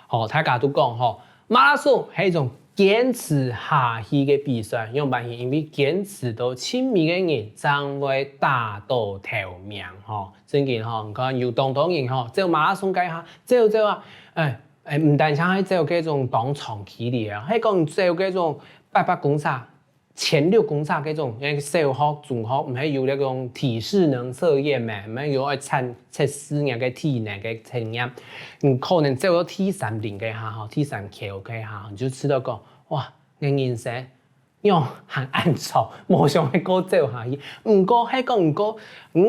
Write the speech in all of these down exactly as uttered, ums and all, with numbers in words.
吼，大家都講吼，馬拉松係一種堅持下去个比賽，仰般呢？因為堅持到盡尾个人正會打到頭名吼。正經吼，你看有當多人吼，走馬拉松該下，走走啊，欸欸，毋單淨係走該種當長距離啊，係講走該種八百公尺、千六公尺該種，因為小學、中學毋係有該種體適能測驗咩？毋係有愛測測試人个體能个測驗，你可能走到第三輪該下吼，第三圈該下，你就知道講，哇，𠊎人生仰還恁長，無想愛過走下去。毋過係講毋過，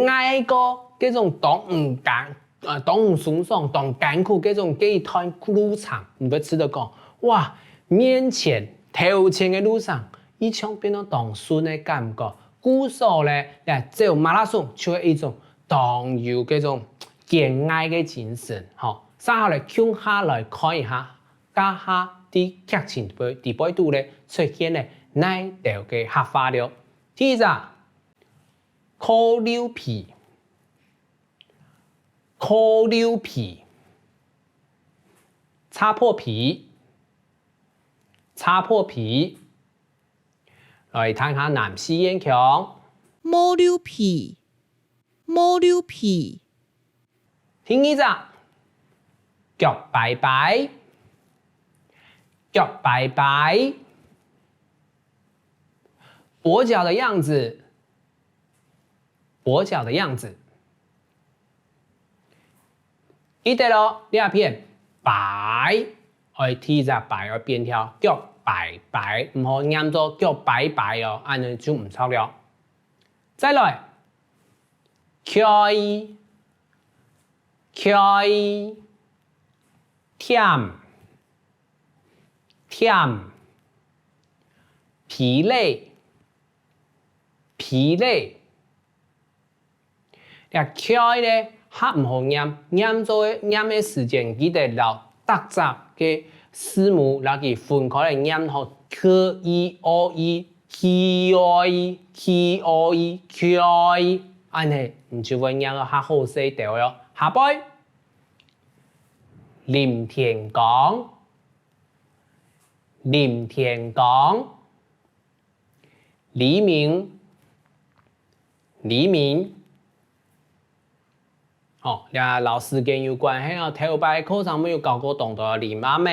挨過該種當毋甘，呃，當毋鬆爽、當艱苦該種該一段路程，你會知道講，哇，面前、頭前个路程，一像變到當順个感覺。故所咧，來走馬拉松就係一種當有該種堅毅个精神，吼。接下來共下來看一下，這下在劇情底背底背肚咧出現了哪兜个客話了。第一隻，硞溜皮，硞溜皮，擦破皮，擦破皮。來聽下南四縣腔，毛溜皮，毛溜皮。第二隻，腳跛跛，腳跛跛。跛腳的樣子，跛腳的樣子。記得哦，這片跛，愛第一隻跛愛變調，腳跛跛，毋好唸做腳跛跛哦，恁樣就毋著了。再來，𤸁，𤸁，悿，悿，疲累，疲累。 這𤸁咧，較毋好唸，唸做，唸个時節，記得摎逐隻个字母摎佢分開來唸吼，k、i、o、i，k、o、i，k、o、i，𤸁，恁樣你就會唸到較好勢兜了。下背，林天光，林天光。 黎明，黎明。好，這摎時間有關係哦，頭擺課程乜有教過當多林阿姆、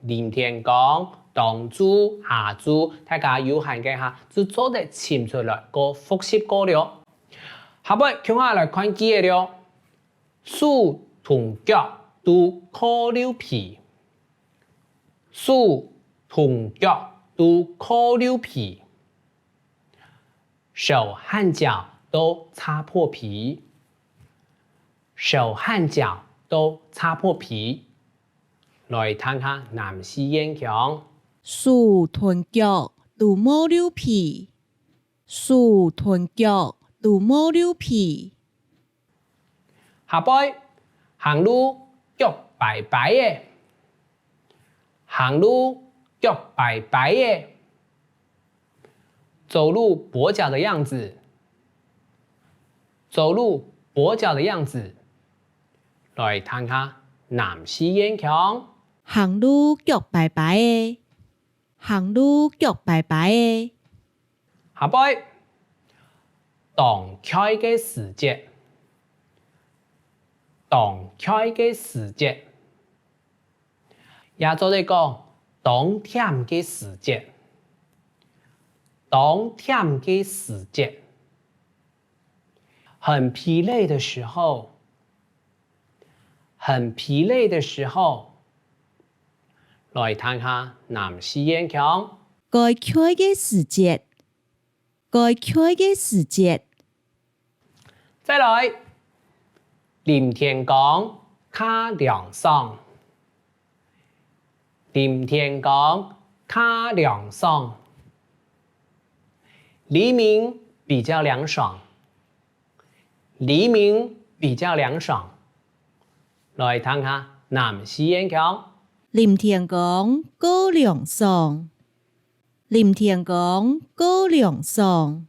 林天光、當晝、下晝，大家有閒个下，就做得尋出來過複習過了。下背，共下來看句仔了。手同腳都硞溜皮。 手同腳都硞溜皮，手和腳都擦破皮，手和腳都擦破皮。來聽下南四縣腔，手同腳都硞溜皮，手同腳都硞溜皮。 下背，行路腳跛跛仔，行路腳跛跛仔。走路跛腳的樣子，走路跛腳的樣子。來聽下南四縣腔，行路腳跛跛仔，行路腳跛跛仔。 下背，當𤸁个時節，當𤸁个時節，也做得講當悿个時節，當悿个時節。很疲累的時候，很疲累的時候。來聽下南四縣腔，該𤸁个時節， 該𤸁个時節。再來，林天光較涼爽，林天光較涼爽。黎明比較涼爽，黎明比較涼爽。來聽下南四縣腔，林天光較涼爽， 林天光較涼爽。